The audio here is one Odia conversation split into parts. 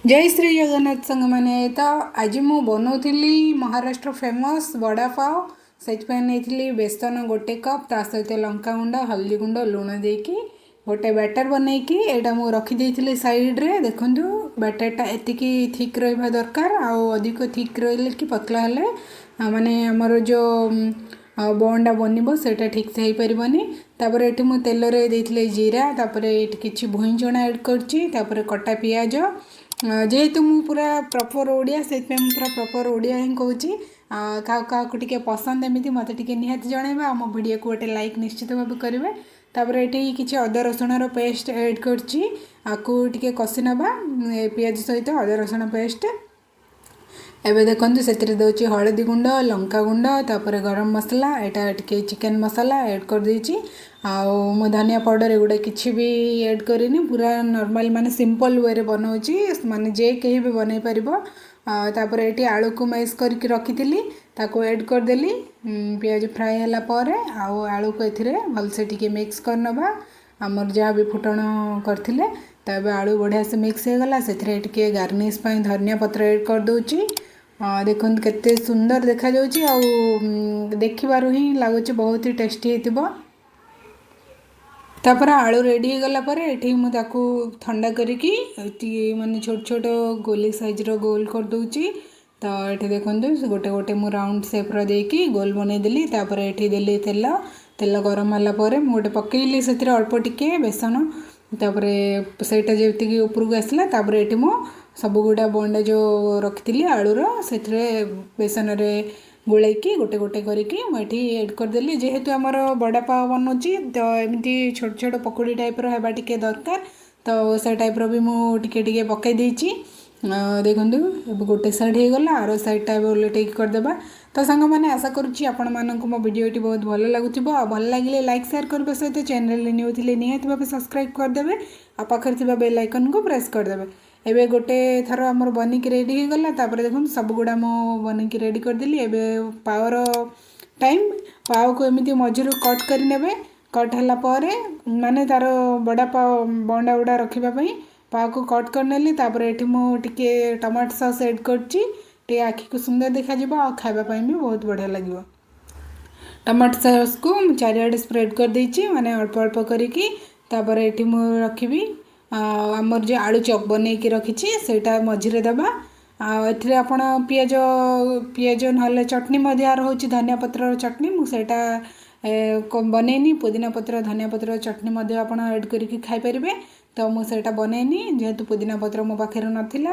ଜୟ ଶ୍ରୀ ଜଗନ୍ନାଥ ସାଙ୍ଗମାନେ। ତ ଆଜି ମୁଁ ବନାଉଥିଲି ମହାରାଷ୍ଟ୍ର ଫେମସ୍ ବଡ଼ାପାव। ସେଥିପାଇଁ ନେଇଥିଲି ବେସନ ଗୋଟେ କପ୍, ତା ସହିତ ଲଙ୍କା ଗୁଣ୍ଡ, ହଳଦୀ ଗୁଣ୍ଡ, ଲୁଣ ଦେଇକି ଗୋଟେ ବ୍ୟାଟର୍ ବନେଇକି ଏଇଟା ମୁଁ ରଖିଦେଇଥିଲି ସାଇଡ଼୍ରେ। ଦେଖନ୍ତୁ, ବ୍ୟାଟର୍ଟା ଏତିକି ଥିକ୍ ରହିବା ଦରକାର। ଆଉ ଅଧିକ ଥିକ୍ ରହିଲେ କି ପତଳା ହେଲେ ମାନେ ଆମର ଯେଉଁ ବଣ୍ଡା ବନିବ, ସେଇଟା ଠିକ୍ସେ ହେଇପାରିବନି। ତାପରେ ଏଠି ମୁଁ ତେଲରେ ଦେଇଥିଲି ଜିରା, ତାପରେ ଏଇଠି କିଛି ଭୁଇଁ ଚଣା ଆଡ଼୍ କରିଛି, ତାପରେ କଟା ପିଆଜ। ଯେହେତୁ ମୁଁ ପୁରା ପ୍ରପର୍ ଓଡ଼ିଆ, ସେଥିପାଇଁ ମୁଁ ପୁରା ପ୍ରପର୍ ଓଡ଼ିଆ ହିଁ କହୁଛି। କାହାକୁ କାହାକୁ ଟିକେ ପସନ୍ଦ ଏମିତି, ମୋତେ ଟିକେ ନିହାତି ଜଣାଇବେ ଆଉ ମୋ ଭିଡ଼ିଓକୁ ଗୋଟେ ଲାଇକ୍ ନିଶ୍ଚିତ ଭାବେ କରିବେ। ତାପରେ ଏଠି କିଛି ଅଦା ରସୁଣର ପେଷ୍ଟ ଆଡ଼୍ କରିଛି। ଆକୁ ଟିକେ କଷି ନେବା ପିଆଜ ସହିତ ଅଦା ରସୁଣ ପେଷ୍ଟ। ଏବେ ଦେଖନ୍ତୁ, ସେଥିରେ ଦେଉଛି ହଳଦୀ ଗୁଣ୍ଡ, ଲଙ୍କା ଗୁଣ୍ଡ, ତାପରେ ଗରମ ମସଲା, ଏଇଟା ଟିକେ ଚିକେନ୍ ମସଲା ଆଡ଼୍ କରିଦେଇଛି। ଆଉ ମୁଁ ଧନିଆ ପାଉଡ଼ର ଏଗୁଡ଼ା କିଛି ବି ଆଡ଼୍ କରିନି। ପୁରା ନର୍ମାଲ୍, ମାନେ ସିମ୍ପଲ୍ ୱେରେ ବନାଉଛି, ମାନେ ଯେ କେହି ବି ବନେଇ ପାରିବ। ତାପରେ ଏଠି ଆଳୁକୁ ମ୍ୟାସ୍ କରିକି ରଖିଥିଲି, ତାକୁ ଆଡ଼୍ କରିଦେଲି ପିଆଜ ଫ୍ରାଏ ହେଲା ପରେ। ଆଉ ଆଳୁକୁ ଏଥିରେ ଭଲସେ ଟିକେ ମିକ୍ସ କରିନେବା, ଆମର ଯାହା ବି ଫୁଟଣ କରିଥିଲେ। ତ ଏବେ ଆଳୁ ବଢ଼ିଆ ସେ ମିକ୍ସ ହେଇଗଲା। ସେଥିରେ ଟିକେ ଗାର୍ନିସ୍ ପାଇଁ ଧନିଆ ପତ୍ର ଆଡ଼୍ କରିଦେଉଛି। ଦେଖନ୍ତୁ, କେତେ ସୁନ୍ଦର ଦେଖାଯାଉଛି ଆଉ ଦେଖିବାରୁ ହିଁ ଲାଗୁଛି ବହୁତ ହି ଟେଷ୍ଟି ହେଇଥିବ। ତାପରେ ଆଳୁ ରେଡ଼ି ହେଇଗଲା ପରେ ଏଠି ମୁଁ ତାକୁ ଥଣ୍ଡା କରିକି ଏଠି ମାନେ ଛୋଟ ଛୋଟ ଗୋଲି ସାଇଜ୍ର ଗୋଲ କରିଦେଉଛି। ତ ଏଠି ଦେଖନ୍ତୁ, ଗୋଟେ ଗୋଟେ ମୁଁ ରାଉଣ୍ଡ ସେପ୍ର ଦେଇକି ଗୋଲ ବନେଇଦେଲି। ତାପରେ ଏଠି ଦେଲି ତେଲ। ତେଲ ଗରମ ହେଲା ପରେ ମୁଁ ଗୋଟେ ପକେଇଲି, ସେଥିରେ ଅଳ୍ପ ଟିକେ ବେସନ। ତାପରେ ସେଇଟା ଯେତିକି ଉପରକୁ ଆସିଲା, ତାପରେ ଏଠି ମୁଁ ସବୁଗୁଡ଼ା ବଣ୍ଡା ଯେଉଁ ରଖିଥିଲି ଆଳୁର, ସେଥିରେ ବେସନରେ ଗୋଳେଇକି ଗୋଟେ ଗୋଟେ କରିକି ମୁଁ ଏଠି ଏଡ଼୍ କରିଦେଲି। ଯେହେତୁ ଆମର ବଡ଼ାପାव ବନଉଛି, ତ ଏମିତି ଛୋଟ ଛୋଟ ପକୋଡ଼ି ଟାଇପ୍ର ହେବା ଟିକେ ଦରକାର। ତ ସେ ଟାଇପ୍ର ବି ମୁଁ ଟିକେ ଟିକେ ପକାଇ ଦେଇଛି। ଦେଖନ୍ତୁ, ଏବେ ଗୋଟେ ସାଇଡ଼୍ ହେଇଗଲା, ଆର ସାଇଡ଼୍ଟା ଏବେ ଓଲଟେଇକି କରିଦେବା। ତ ସାଙ୍ଗମାନେ, ଆଶା କରୁଛି ଆପଣମାନଙ୍କୁ ମୋ ଭିଡ଼ିଓଟି ବହୁତ ଭଲ ଲାଗୁଥିବ। ଆଉ ଭଲ ଲାଗିଲେ ଲାଇକ୍, ସେୟାର କରିବା ସହିତ ଚ୍ୟାନେଲରେ ନ୍ୟୁ ଥିଲେ ନିହାତି ଭାବେ ସବସ୍କ୍ରାଇବ୍ କରିଦେବେ ଆଉ ପାଖରେ ଥିବା ବେଲ୍ ଆଇକନ୍କୁ ପ୍ରେସ୍ କରିଦେବେ। ଏବେ ଗୋଟେ ଥର ଆମର ବନିକି ରେଡ଼ି ହେଇଗଲା। ତାପରେ ଦେଖନ୍ତୁ, ସବୁଗୁଡ଼ା ମୁଁ ବନିକି ରେଡ଼ି କରିଦେଲି। ଏବେ ପାଓର ଟାଇମ୍। ପାଓକୁ ଏମିତି ମଝିରୁ କଟ୍ କରିନେବେ। କଟ୍ ହେଲା ପରେ, ମାନେ ତା'ର ବଡ଼ା ପାଓ ବଣ୍ଡା ଗୁଡ଼ା ରଖିବା ପାଇଁ ପାଓକୁ କଟ୍ କରିନେଲି। ତାପରେ ଏଠି ମୁଁ ଟିକେ ଟମାଟୋ ସସ୍ ଏଡ଼୍ କରିଛି। ଟିକେ ଆଖିକୁ ସୁନ୍ଦର ଦେଖାଯିବ ଆଉ ଖାଇବା ପାଇଁ ବି ବହୁତ ବଢ଼ିଆ ଲାଗିବ। ଟମାଟୋ ସସ୍କୁ ମୁଁ ଚାରିଆଡ଼େ ସ୍ପ୍ରେଡ଼୍ କରିଦେଇଛି, ମାନେ ଅଳ୍ପ ଅଳ୍ପ କରିକି। ତାପରେ ଏଠି ମୁଁ ରଖିବି ଆଉ ଆମର ଯେଉଁ ଆଳୁ ଚପ୍ ବନେଇକି ରଖିଛି, ସେଇଟା ମଝିରେ ଦେବା। ଆଉ ଏଥିରେ ଆପଣ ପିଆଜ ନହେଲେ ଚଟଣି ମଧ୍ୟ ହେଉଛି, ଧନିଆ ପତ୍ରର ଚଟଣି। ମୁଁ ସେଇଟା ବନେଇନି। ପୁଦିନା ପତ୍ର, ଧନିଆ ପତ୍ର ଚଟଣି ମଧ୍ୟ ଆପଣ ଆଡ଼୍ କରିକି ଖାଇପାରିବେ। ତ ମୁଁ ସେଇଟା ବନେଇନି, ଯେହେତୁ ପୁଦିନା ପତ୍ର ମୋ ପାଖରେ ନଥିଲା।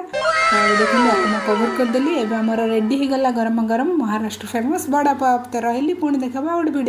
ତ ଦେଖନ୍ତୁ, ଆକୁ ମୁଁ କଭର୍ କରିଦେଲି। ଏବେ ଆମର ରେଡ଼ି ହେଇଗଲା ଗରମ ଗରମ ମହାରାଷ୍ଟ୍ର ଫେମସ୍ ବଡ଼ାପାବ। ତ ରହିଲି, ପୁଣି ଦେଖାହେବା ଆଉ ଗୋଟେ ଭିଡ଼ିଓ।